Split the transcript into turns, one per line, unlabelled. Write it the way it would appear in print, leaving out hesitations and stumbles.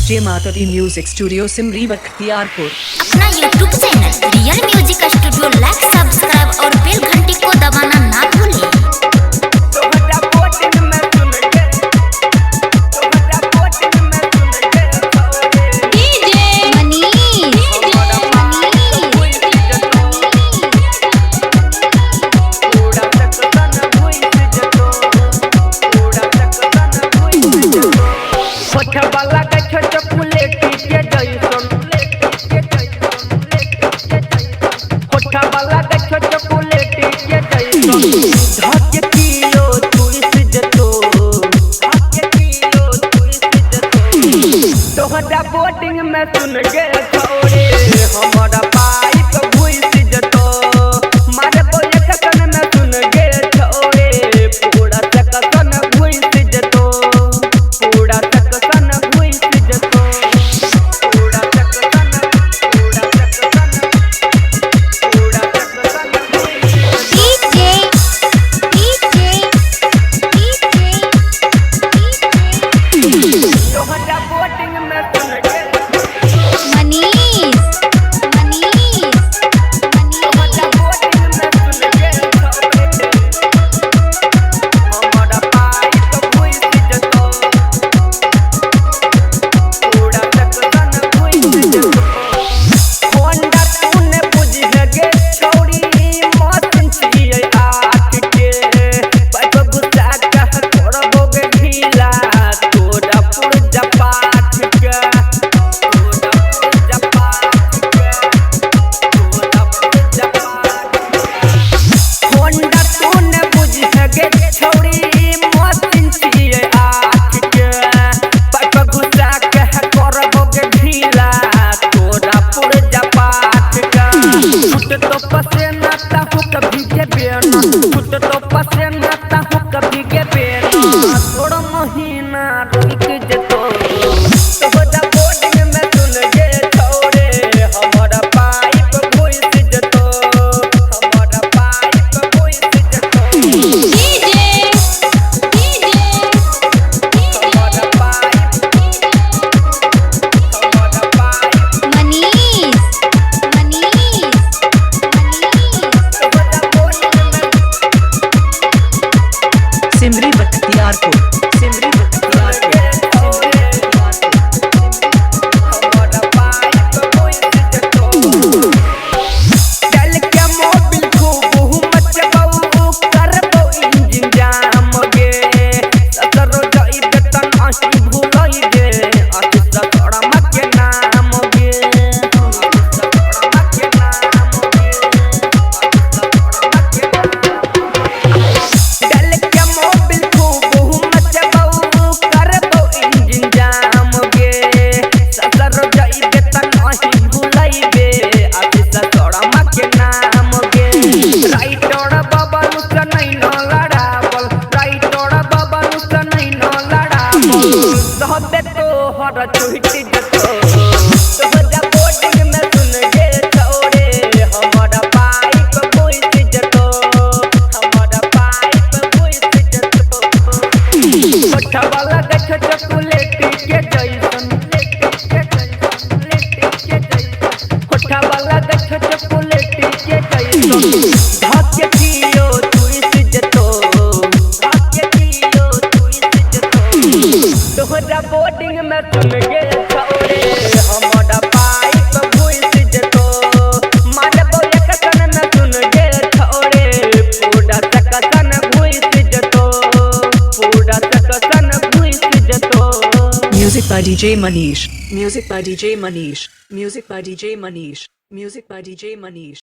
जय माता दी music studio Simri Bakhtiyarpur.
अपना YouTube channel real music studio like subscribe और बेल घंटी को दबाना ना भूलें।
बोटिंग में सुन के छोड़े हमारा पाइप घुस जतो, मारे बोले कसन में सुन के छोड़े पूरा सकसन घुस जतो, पूरा सकसन घुस जतो, पूरा सकसन, पूरा सकसन, पूरा सकसन।
डीजे डीजे डीजे
तोहरा बोटिंग में सुन के
मनीष मनीष
तोहरा बोटिंग में सुन के छोड़े हमारा पाइप घुस जतो, पूरा सकसन घुस जतो। होंडा तूने बुझ गे छौड़ी मौत छियै आठ के, पाइप घुसा के करबो गे ढीला तोरा पुरजा पाठ के, तोरा पुरजा पाठ के, तोरा पुरजा पाठ। होंडा तूने बुझ गे छौड़ी मौत छियै आठ के, पाइप घुसा के करबो गे ढीला तोरा पुरजा पाठ के। छूट तो पसेना ताहू कभी के बेना, छूट तो पसेना ताहू कभी के बेना, थोड़ा महीना रुक जतो। तोहरा बोटिंग में सुन गे छोड़े हमारा पाइप घुस जतो, हमारा पाइप घुस जतो,
डीजे डीजे
हमारा पाइप, हमारा पाइप।
मनीष मनीष मनीष
तोहरा बोटिंग में
सिमरी बख्तियारपुर, सिमरी बख्तियारपुर, सिमरी बख्तियारपुर।
हमारा पाइप घुस जतो। चल के मोबिल खूब मचबऊ करबो इंजन जाम गे, ससरो जाइबे त नाही भूलई गे अति ससुरमा के नाम गे, अति ससुरमा के नाम गे, अति ससुरमा के नाम। चल के मोबिल खूब मचबऊ करबो इंजन जाम गे, ससरो जाइबे त नाही भूलइबे अति ससुरमा के नाम गे। राइटर बबलू से नहीं न लड़ावल, राइटर बबलू से नहीं न लड़ावल, सहबे तोहर छूट जतो। तोहरा बोटिंग में सुन गे छोड़े हमारा पाइप घुस जतो, हमारा पाइप घुस जतो। होठवा लगै छौ चॉकलेट के जैसन, होठवा लगै छौ चॉकलेट के जैसन, धके कियो चुइस जतो, धके कियो चुइस जतो। तोहरा बोटिंग में सुन गे छोड़े हमारा पाइप घुस जतो, मारबो एकसन में सुन गे छोड़े पूरा सकसन घुस जतो, पूरा सकसन घुस जतो।
Music by DJ Manish. Music by DJ Manish. Music by DJ Manish. Music by DJ Manish.